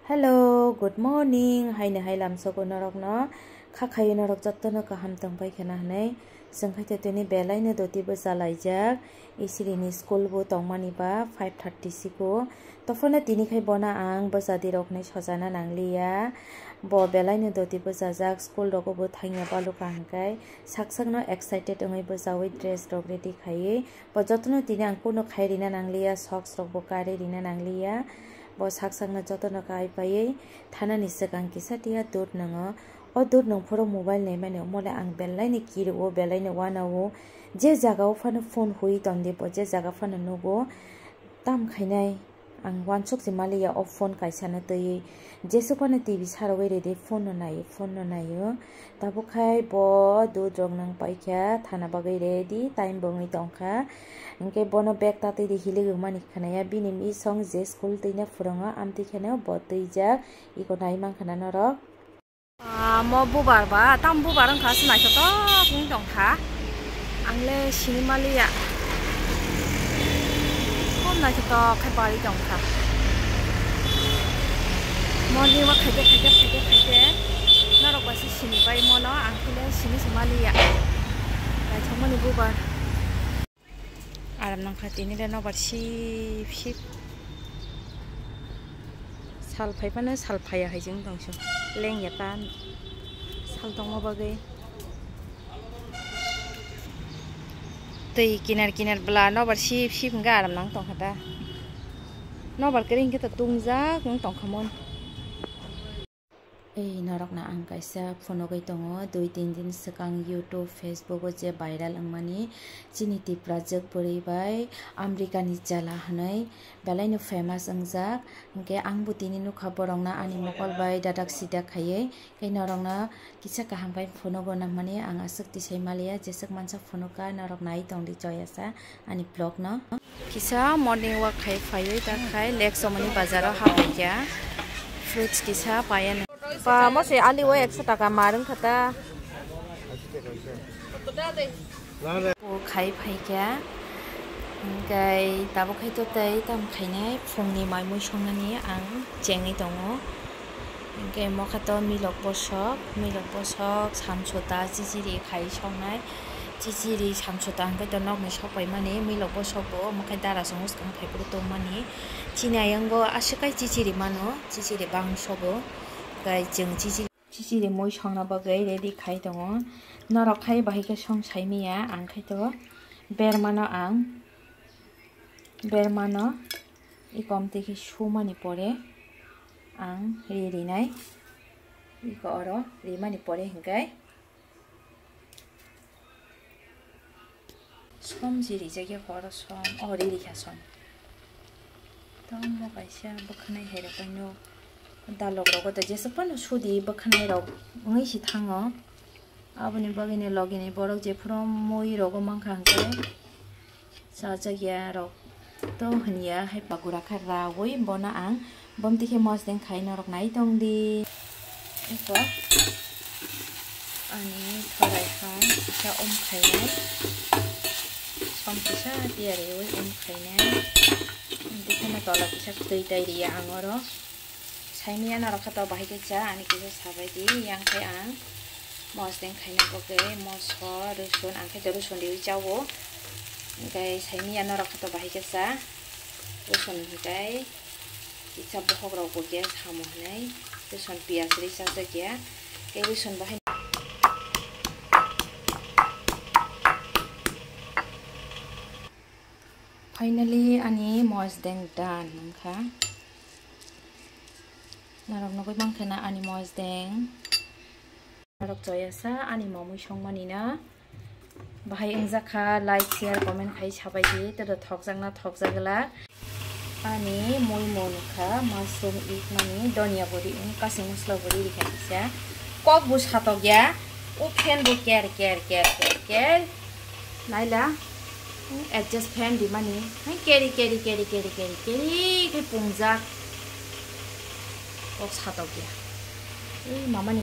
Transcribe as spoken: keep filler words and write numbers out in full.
Hello, good morning. Haino hai lamsogo norokno. Kha khayo norok jotono kaham tongpai khana hwnwi. Chwng khaito tini belaino doti bwchalaijak. Isirini school bo tongmani ba five thirty siko. Tophano tini khai bono ang bwchadi rokni sojana nangliya. Bo belaino doti bwchajak, school rogo bo thangya baluka hwnkhe sak sakno excited wngwi bwchawi dress rok ready khaiwi. Bo jotono tini ang kunu khai rina nangliya, socks rok bo karwi rina nangliya. Bo sak sakno jotono kai paiwi thanani swkang kisa tiya dud nwngo. O dud nwng phuru mobile naimani omo le ang belaino kirio, belaino wanao. Je jaga o phano phone hui tongdi bo, je jaga phano nugo. Tam khainai. Ang uansuk se maliya o phone kaisa no twiwi, jesuk phano T V sarogwi ridi phone no naiwi, phone no naiwi. Tabuk khai bo dud rok nang paikha thana bagwi ready, time bo wngwi tongkha. Hinkhe bono bag tatwi di hiligwi mani khnaya, bini misong je school twina phwrwngo amtwi kheno bo twijak, iko nai mankha na norok. Ah, mo bubar ba, tam bubar wngkha, se naithotok wng tongkha. Ang le sini maliya. Khub naithotok khe barwi tongkha. Mo ni ma khaide, khaide, khaide, khaide. Norok bai se sini pai mono, ang khe le sini se maliya. Naithokmani bubar. Aram nangkha tini le nobar sip sip. Sal phai phano sal phaiya hai chwng tong chwng. Lengya ta sal tongma bagwi. Twi kinar kinar bwla nobar sip sip hwnkhe aram nang tongkha ta. Nobar kwrwi hwnkhe to tungjak wng tongkha mon. Ei, norokno ang kaisa phunugwi tongo, dui tin din swkang YouTube, Facebook o je viral wngmani, chini Tiprajwk bwrwi bai America ni chwla hwnwi belaino famous wngjak. Hinkhe ang bo tini nukha borokno ani mokol bai dadak sidak khaiwi, tei norokno kisa kaham khe phunugo nangmani ang aswk tisai maliya, jeswk mansa phunukha, norok nai tongdi choyasa ani vlog no. Kisa morning walk khai phaiwi ta khai Lake Somoni bazar o hapaikha. Fruits kisa paiya. Ba mo se ali o ekso taka mar wngkha ta. O khai phaikha. Hinkhe tabuk khai to tei tam khainai phungni mai mui songnani ang chengwi tongo. Hinkhe mokha to milok bosok, milok bosok samsota chichiri khai soknai. Chichiri samsota hinkhe to nokni sok paimani, milok bosok bo omo khe dara songo swkang phaiphuru tongmani. Chini ayang o aswk kai chichiri mano, chichiri bangsogo. Tei chwng chichiri, chichiri mui songna bagwi ready khai tongo. Norok khai bahai khe song saimiya, ang khai to bermano ang. Bermano iko amtwi khe sumani pore ang ri rinai. Iko oro rimani pore hinkhe som je rijak ya oro som, o ri rikha som. Tamo kaisa bwkhanai hai rok no dalok rogo to jesa phano sudi bwkhanai rok wngwi si thango. Aboni bagwi ni logi ni borok jephuru mui rogo mankha hinkhe. Chajakya rok to hwnya hai pagura kha rawi bono ang bomti khe mosdeng khai norok nai tongdi. Eko ani thorai hai kisa om khainai som kisa tiyariwi om khainai. Bwkhano tola kisa twi tai riya ang oro. Saimanya norok kha to bahai khe cha, ani kisa sabai di, yang khe ang mosdeng khaina bagwi moso, rwsun, ang khe to rwsun riwi chao. Hinkhe saimanya norok kha to bahai khe cha, rwsun hinkhe kisa bokhok rok bo khe samo hinwi rwsun piyaj ri chajak ya, tei rwsun bo hai. Finally, ani mosdeng done wngkha. Norok nugwi mankha na ani mosdeng. Norok choyasa ani momui songmani na. Bahai wngjakha, like, share, comment khai sabai di, tei thokjakna thokjagwla. Ani mui mungkha mushroom ikmani donya buri, kasing musla buri rikha kisa. Kok bo satokya, o fan bo ker, ker, ker, ker, ker. Naila, adjust fan dimani. Hai keri, keri, keri, keri, keri, keri, khe pungjak. Kok satokya. Ei mamani